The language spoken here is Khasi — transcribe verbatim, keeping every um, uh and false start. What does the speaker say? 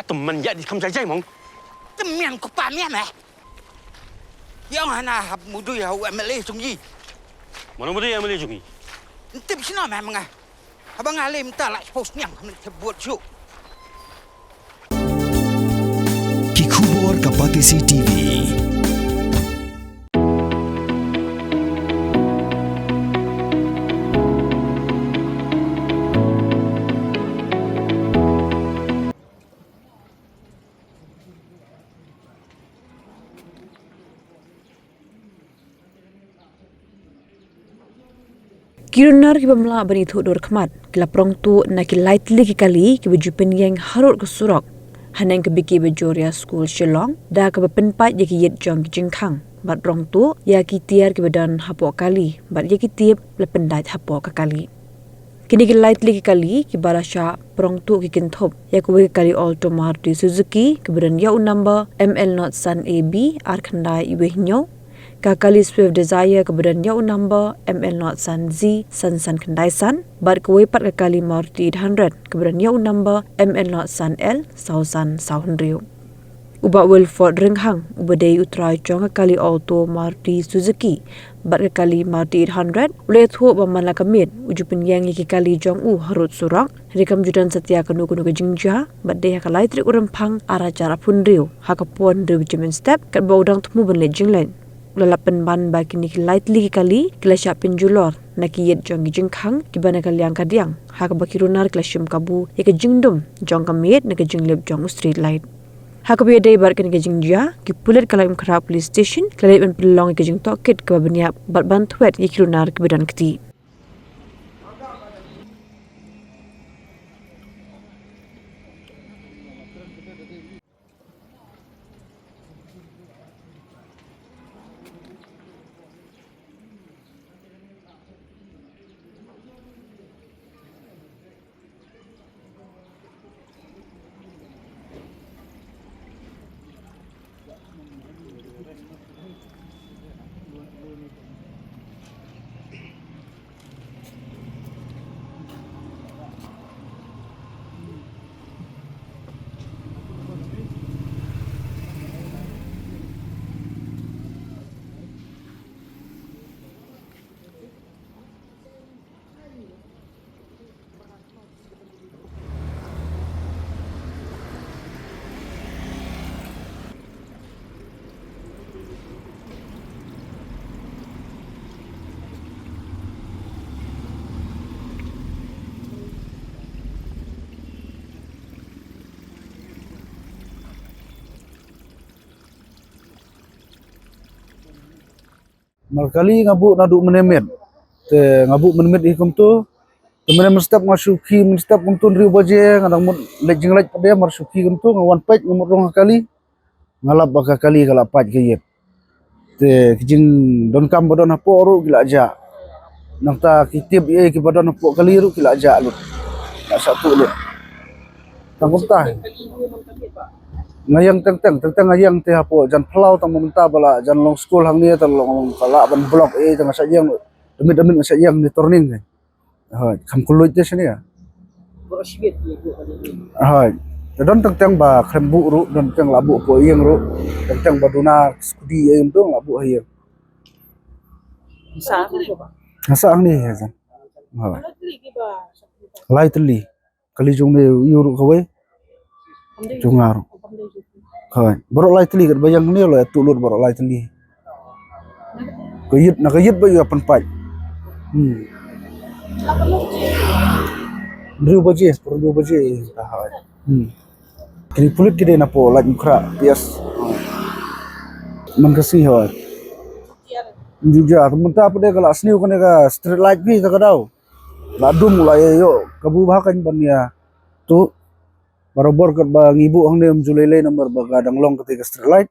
Tymmen ïa di kham jai jai mong. Tymmen ko pa mian eh. Ïa nga na hap mudui ha u M L A jong i. Mano mudui M L A jong i? Ntip sino meh menga. Haba nga lem ta la post niang khamne te buat ju. Ki khubor ka Batesi T V. Ki runar kiba mlah ban ithuh dur khmat ki la prong tuh na ki lai tylli ki kali kiba ju pynïeng harud ka surok haneng ka biki ba Joria School Shillong, da kaba pynpait ïa ki ïit jong ki jingkhang bad prong tuh ïa ki tiar kiba don hapoh kali bad ïa ki tip la pyndait hapoh ka kali. Kine ki lai tylli ki kali kiba la shah prong tuh ki kynthup ïa kawei ka kali Alto Maruti Suzuki kaba don ïa u number M L not san A B ar khyndai iwei hynñiew, ka kali Swift Dzire kaba don ïa u number M L not san Z san san khyndai san, bad kawei pat ka kali Maruti eight hundred kaba don ïa u number M L not san L saw san saw hynriew. U Bah Wilford Ringhang, uba dei u trai jong ka kali Alto Maruti Suzuki bad ka kali Maruti eight hundred, u la ïathuh ba man la ka miet u ju pynïeng ïa ki kali jong u harud surok, hynrei kam ju don satia kano kano ka jingjia, bad dei ha ka lai tarik u Rymphang ar hajar arphew hynriew ha ka por hynriew baje mynstep, katba u dang thmu ban leit jingleit. U la lap pynban ba kine ki lai tylli ki kali ki la shah pynjulor na ki ïit jong ki jingkhang kiba na ka liang ka diang, ha kaba ki runar ki la shim kabu ïa ka jingdum jong ka miet na ka jinglip jong u street light. Ha kaba ïadei bad kane ka jingjia, ki pulit ka Laitumkhrah Police Station ki la leit ban pynlong ïa ka jingtohkit kaba bniah bad ban thwet ïa ki runar kiba don kti. Mar kali nga buh naduh mynmiet. Te nga buh mynmiet hi kumto. Te mynmiet mynstep nga shu khie mynstep kumto hynriew baje nga dang mut leit jingleit pat de mar shu khie kumto nga wan peit nga mut rung ha kali. Nga lap ba ka kali ka la pait ka ïit. Te ki jingdonkam ba don hapoh ruh ki la jah. Nangta ki tip ïa kiba don hapoh kali ruh ki la jah lut. La shah tuh lut. Tang kumta. Nga ïeng teng teng, teng teng nga ïeng te hapoh jan phyllaw tang mynta ba la jan long skul hangne te long ka lah ban block ïa te nga shah ïeng. Damit amit nga shah ïeng ne turning. Hoi, kham kylluid te shane. Hoi. Te don teng teng ba khlem buh ruh, don teng la buh hapoh ïing ruh. Teng teng ba duna skudi ïa ïing tu la buh ha ïing. Nga sah hangne ïa jan. Hoi. Lai tylli. Kali jong ne ïu ruh kawei. Jong nga ruh. Hoi. Baroh lai tylli kat ba ïeng ne la tuh lut baroh lai tylli. Ka ïit na ka ïit ba ïa pynpait. Hmm. Hynriew baje, hynriew baje. Hoi. Hmm. Kini pulit ki dei na po Laitumkhrah, yes. Man ka si hoi. Ju ja, mynta pat de ka la sniew kane ka street light phi ta ka daw. La dum la ïa ïoh kabu ba kan ban ïa tuh. Barabor kat ba ngi buh hangne ym ju lei lei namar ba ka dang long kata ka street light.